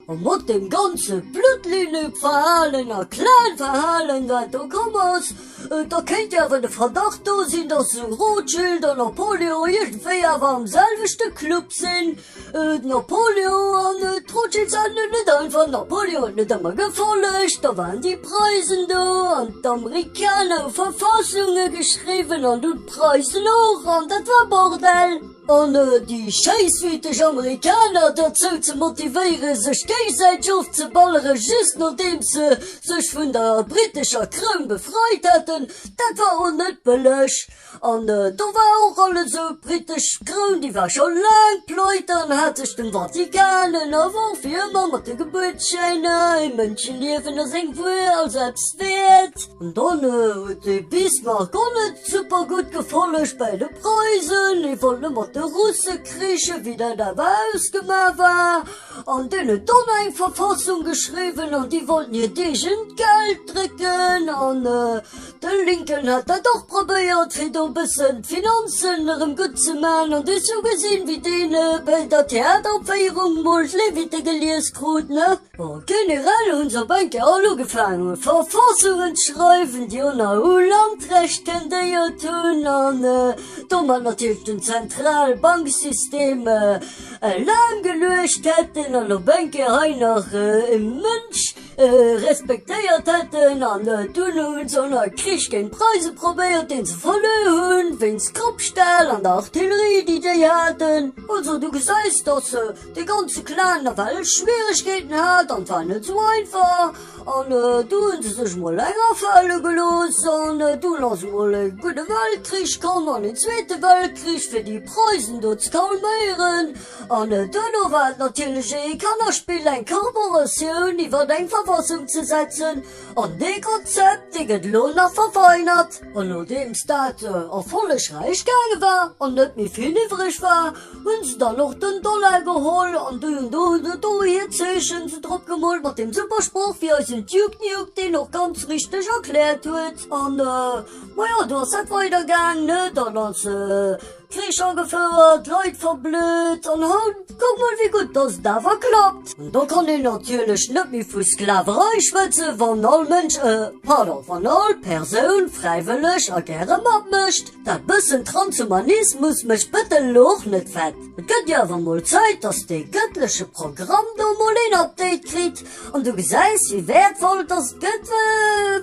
A mat deem ganze Bluttlinneverhalen a Clanverhalen, wat do komm ass, da kéint jo awer de Verdacht do sinn, dass esou Rothschild an Napoleon iergendwéi awer am selwechte Club sinn. Napoleon an d'Rothschilds haten et net einfach, Napoleon huet net ëmmer gefollegt, da waren déi Preisen do an d'Amerikaner hu Verfassunge geschriwwen an du d'Preisen och an dat war Bordell. An déi schéisswüteg Amerikaner dozou ze motivéieren, sech géigesäiteg ofzeballeren, just nodeems se sech vun der brittescher Kroun befreit haten, dat war och net bëlleg. An do war och alles esou, d'brittesch Kroun, déi war scho laang pleite an hat sech dem Vatikan ënnerworf, wéi ëmmer mat de Gebuertsschäiner, e Mënscheliewen ass eng Wuer, also eppes wäert. An dann huet de Bismarck och net super gutt gefollegt bäi de Preisen, hie wollt net mat de Russe krichen, wéi dat awer ausgemaach war. An deen huet dann eng Verfassung geschriwwen an déi wollten hiert eegent Geld drécken an de Lincoln hat dat och probéiert, fir do e bëssen d'Finanzen erëm gutt ze man an du hues jo gesinn, wéi deen bei der Theateropféierung mol d'Levite gelies krut, ne? Bon, generell hunn se op eng Kéier all ugefaangen, Verfassungen ze schreiwen, déi och nach u Landrecht tendéiert hunn an domat natierlech den Zentralbanksystem Laang geluecht hätten an op eng Kéier hei nach e Mënsch respektéiert hätten an dunn hunn se och nach e Krich géint d'Preise probéiert, deen se verluer hunn, wéinst Kruppstahl an der Artillerie, déi déi haten. Also du gesäis, dass dee ganze Clan nawell Schwieregkeeten hat an et war net sou einfach. An du hunn se sech mol eng afale gelooss an dunn ass mol e gudde Weltkrich komm an en zweete Weltkrich fir déi Preisen do ze calméieren. An duerno war et natierlech ee Kannerspill eng Korporatioun iwwert eng Verfassung ze setzen. An dee Konzept dee gëtt elo nach verfeinert. An nodeems dat erfollegräich gaange war an net méi vill iwwreg war, Hunn se dann och den Dollar geholl an du hunn do do do hiert Zeechen se drop gemoolt mat deem super Sproch wéi eisen Duke Nuke deen och ganz richteg erkläert huet an majo do ass dat weider gaang ne dann ass Krich agefouert, Leit verblöd an haut kuck mol wéi gutt dass et awer klappt. An do kann een natierlech net méi vu Sklaverei schwätze wann all Mënsch, pardon, wann all Persoun fräiwëlleg a gäre matmécht. Dat bëssen Transhumanismus mécht d'Bëttel elo och net fett. Et gëtt jo awer mol Zäit, dass dee gëttleche Programm do mol een Update kritt. An du gesäis, wéi wäertvoll dass et gëtt,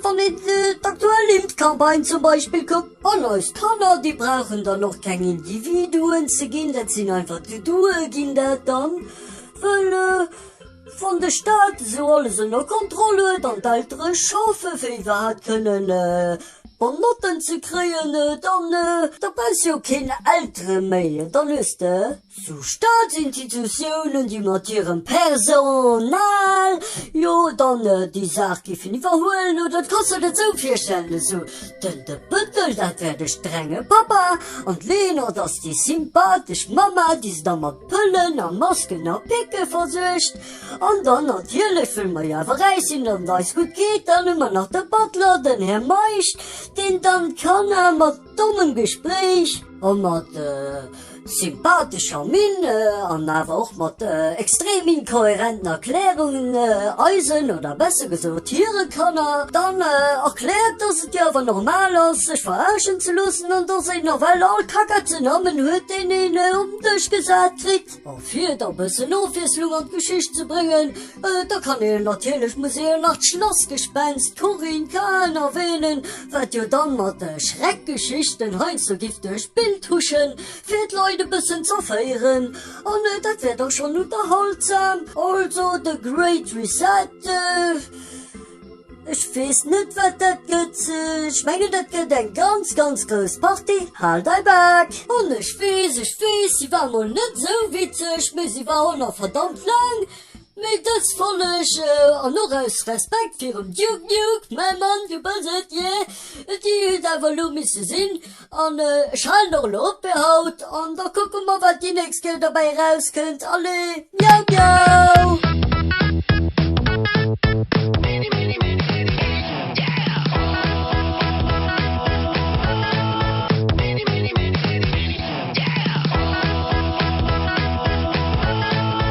wann een d'aktuell Impfcampagne zum Beispill kuckt. An eis Kanner, déi brauchen dann och keng Individuen ze ginn, dat sinn einfach Dudue ginn dat dann, wëll wann de Staat esou alles ënner Kontroll huet an d'Eltere schaffe fir iwwerhaapt kënnen Bon Notten ze kréien, dann da brauchs jo keen Eltere méi, dann hues de sou Staatsinstitutiounen, déi mat hirem Personal jo dann déi Saach giffen iwwerhuelen, oder du kanns der dat sou virstellen, esou den de Bëttel, dat wär de strenge Papa, an d'Lena, dat ass déi sympathesch Mamma, déi se da mat Pëllen a Masken a Picke versuergt. An dann natierlech, wëll mer jo awer räich sinn an et eis gutt geet, dann hu mer nach de Butler, den Här Meisch, deen dann d'Kanner mat dommem Gespréich a mat sympathescher Minn an awer och mat extrem inkohärenten Erklärungen eisen, oder besser gesot hire Kanner, dann erkläert, dass et jo awer normal ass, sech verarschen ze loossen an dass een nawell all Kackerzenammen huet, deen een op den Dësch gesat kritt. A fir da bëssen Ofwiesslung an d'Geschicht ze bréngen, da kann een natierlech muss een nach d'Schlassgespenst Corinne Cahen erwähnen, wat jo dann mat Schreckgeschichten heiansdo giff duerch d'Bild huschen, fir d'Leit e bëssen z'erféieren. An dat wär da schonn unterhaltsam. Also The Great Reset. Ech weess net wat dat gëtt. Ech mengen dat gëtt eng ganz ganz grouss Party. Hal dei Bak! An ech weess, ech weess, si war mol net esou witzeg, mee si war och nach verdammt laang. Mee dës Folleg, an och aus Respekt virum Duke Nuke, mäi Mann, du bass et, yeah, déi huet awer elo misse sinn. An ech halen och elo op fir haut an da kucke mer wat déi nächst Kéier derbäi erauskënnt. Allez, miau miau!